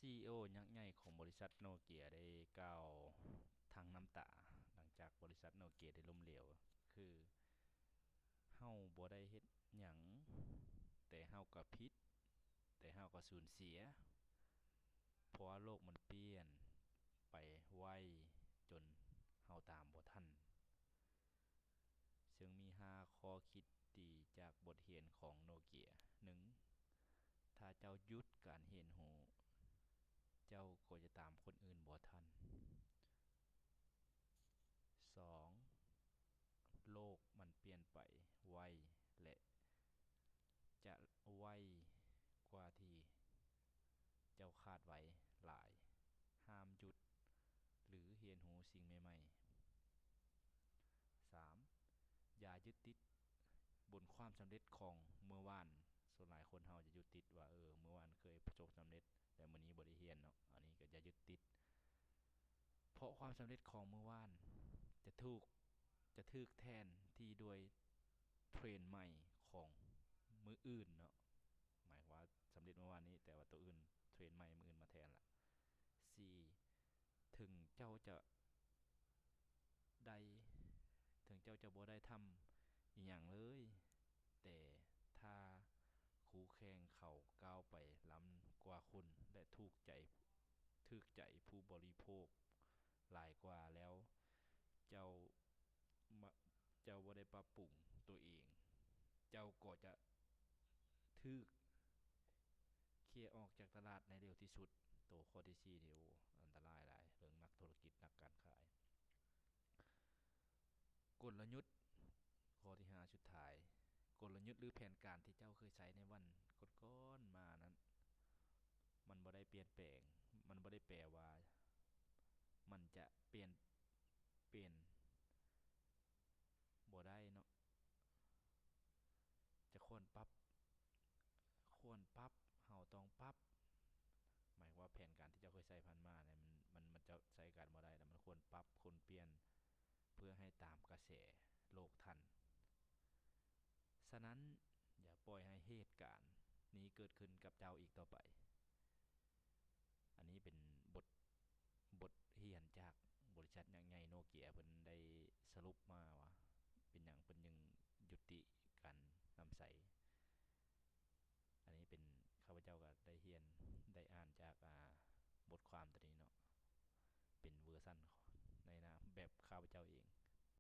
ຊີອີໂອ ຍັກໃຫຍ່ຂອງບໍລິສັດໂນເກຍໄດ້ກ່າວທັງນ້ຳຕາ ຫຼັງຈາກບໍລິສັດໂນເກຍໄດ້ລົ້ມເຫຼວ ຄື ເຮົາບໍ່ໄດ້ເຮັດຫຍັງ, ແຕ່ເຮົາກໍຜິດ, ແຕ່ເຮົາກໍສູນເສຍ, ເພາະວ່າໂລກມັນປ່ຽນໄປໄວຈົນເຮົາຕາມບໍ່ທັນ. ເຊິ່ງມີຫ້າຂໍ້ຄິດດີຈາກບົດຮຽນຂອງໂນເກຍ. ໜຶ່ງ, ຖ້າເຈົ້າຢຸດການຮຽນຮູ້, ເຈົ້າກໍຈະຕາມຄົນອື່ນບໍ່ທັນ. ສອງ, ໂລກມັນປ່ຽນໄປໄວ ແລະ ຈະໄວກວ່າທີ່ເຈົ້າຄາດໄວ້ຫຼາຍ. ຫ້າມຢຸດ ຫຼື ຮຽນຮູ້ສິ່ງໃໝ່ໆ. ສາມ, ຢ່າຍຶດຕິດບົນຄວາມສຳເລັດຂອງມື້ວານ. ສ່ວນຫຼາຍຄົນເຮົາຈະຍຶດຕິດວ່າ, ເອີ, ມື້ວານເຄີຍປະສົບສຳເລັດ ແຕ່ມື້ນີ້ບໍ່ໄດ້ຮຽນເນາະ. ອັນນີ້ກໍຢ່າຍຶດຕິດ, ເພາະຄວາມສຳເລັດຂອງມື້ວານຈະຖືກ, ຈະຖືກແທນທີ່ດ້ວຍເທຣນໃໝ່ຂອງມື້ອື່ນເນາະ. ໝາຍຄວາມວ່າສຳເລັດມື້ວານນີ້, ແຕ່ວ່າໂຕອື່ນເທຣນໃໝ່ມື້ອື່ນມາແທນລະ. ສີ່, ເຖິງເຈົ້າຈະໄດ້, ເຖິງເຈົ້າຈະບໍ່ໄດ້ທຳອີ່ຫຍັງເລີຍ, ແຕ່ຖ້າຄູ່ແຂ່ງເຂົາກ້າວໄປລ້ຳກວ່າຄຸນ ແລະ ຖືກໃຈ, ຖືກໃຈຜູ້ບໍລິໂພກຫຼາຍກວ່າແລ້ວ, ເຈົ້າ ມະ, ເຈົ້າບໍ່ໄດ້ປັບປຸງຕົວເອງ, ເຈົ້າກໍຈະຖືກເຄຍອອກຈາກຕະຫຼາດໃນເລັວທີ່ສຸດ. ໂຕຂໍ້ທີສີ່ນີ້, ໂອ້, ອັນຕະລາຍຫຼາຍ, ເລື່ອງນັກທຸລະກິດ, ນັກການຂາຍ. ກົນລະຍຸດ, ຂໍ້ທີຫ້າ ສຸດທ້າຍ, ກົນລະຍຸດ ຫຼື ແຜນການທີ່ເຈົ້າເຄີຍໃຊ້ໃນວັນກ່ອນໆມານັ້ນ, ມັນບໍ່ໄດ້ປ່ຽນແປງ, ມັນບໍ່ໄດ້ແປວ່າມັນຈະປ່ຽນ ປ່ຽນບໍ່ໄດ້ເນາະ, ຈະຄວນປັບ, ຄວນປັບ, ເຮົາຕ້ອງປັບ. ໝາຍຄວາມວ່າແຜນການທີ່ເຈົ້າເຄີຍໃຊ້ຜ່ານມານີ້ ມັນ, ມັນ, ມັນຈະໃຊ້ການບໍ່ໄດ້ແລ້ວ, ມັນຄວນປັບ, ຄວນປ່ຽນ ເພື່ອໃຫ້ຕາມກະແສໂລກທັນ. ສະນັ້ນ, ຢ່າປ່ອຍໃຫ້ເຫດການນີ້ເກີດຂຶ້ນກັບເຈົ້າອີກຕໍ່ໄປ. ອັນນີ້ເປັນບົດ, ບົດຮຽນຈາກບໍລິສັດຍັກໃຫຍ່ໂນເກຍ, ເພິ່ນໄດ້ສະຫຼຸບມາວ່າເປັນຫຍັງເພິ່ນຈຶ່ງຍຸຕິການນຳໃຊ້. ອັນນີ້ເປັນ, ຂ້າພະເຈົ້າກໍໄດ້ຮຽນ, ໄດ້ອ່ານຈາກ, ອ່າ, ບົດຄວາມຕົວນີ້ເນາະ, ເປັນເວີຊັນໃນນາມແບບຂ້າພະເຈົ້າເອງ.